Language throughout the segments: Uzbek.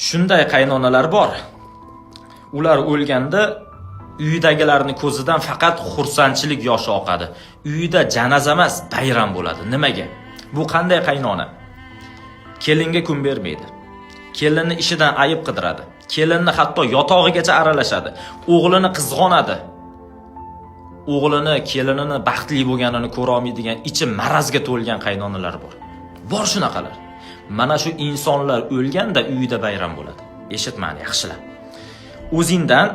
Shunday qaynonalar bor. Ular o'lganda uyidagilarni ko'zidan faqat xursandchilik yoshi oqadi. Uyida janoza emas, bayram bo'ladi. Nimaga? Bu qanday qaynona? Kelinga kun bermaydi. Kelinni ishidan ayib qidiradi. Kelinni hatto yotog'igacha aralashadi. O'g'lini qizg'onadi. O'g'lini, kelinini baxtli bo'lganini ko'ra olmaydigan, ichi marazga to'lgan qaynonalar bor. Bor shunaqalar. Mana shu insonlar o'lganda uyida bayram bo'ladi. Eshit mani yaxshilab. O'zingdan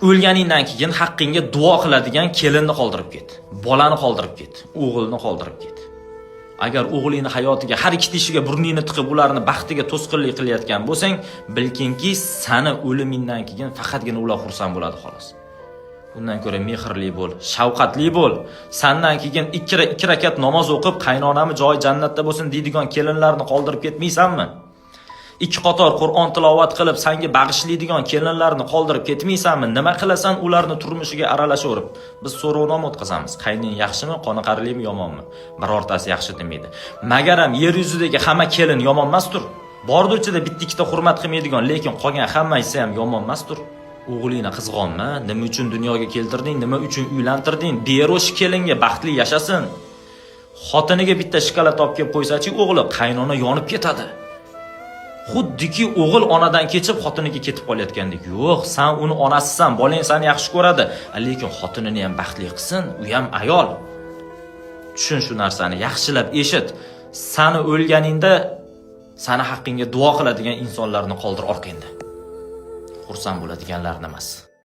o'lganingdan keyin haqqingga duo qiladigan kelinni qoldirib ket. Bolani qoldirib ket, o'g'ilni qoldirib ket. Agar o'g'lingni hayotiga har ikkita ishiga burningni tiqib, ularni baxtiga to'sqinlik qilayotgan bo'lsang, bilginki, sani o'limingdan keyin faqatgina ular xursand bo'ladi, xolos. Undan ko'ra mehrli bo'l, shafqatli bo'l. Sandan keyin ikki rakat namoz o'qib, qaynonami joyi jannatda bo'lsin deydigan kelinlarni qoldirib ketmaysanmi? Ikki qator Qur'on tilovat qilib, sanga bag'ishlaydigan kelinlarni qoldirib ketmaysanmi? Nima qilasan ularni turmushiga aralashaverib? Biz so'rovnoma o'tkazamiz. Qayning yaxshimi, qoniqarlimi, yomonmi? Birortasi yaxshi demaydi. Magaram yer yuzidagi hamma kelin yomon emasdir. Bordir ichida bitta ikkita hurmat qilmaydigan, lekin qolgan hammasi ham yomon emasdir. O'g'lingni qizg'onma, nima uchun dunyoga keltirding, nima uchun uylantirding? Ber o'sha kelinga, baxtli yashasin. Xotiniga bitta shokolad olib kelib qo'ysachi, o'g'li, qaynona yonib ketadi. Xuddiki o'g'il onadan kechib xotiniga ketib qolayotgandek. Yo'q, san uni onasisan, bolang seni yaxshi ko'radi, lekin xotinini ham baxtli qilsin, u ham ayol. Tushun shu narsani, yaxshilab eshit. Sani o'lganingda sani haqqingga duo qiladigan insonlarni qoldir orqangda. Xursand bo'ladiganlarni emas.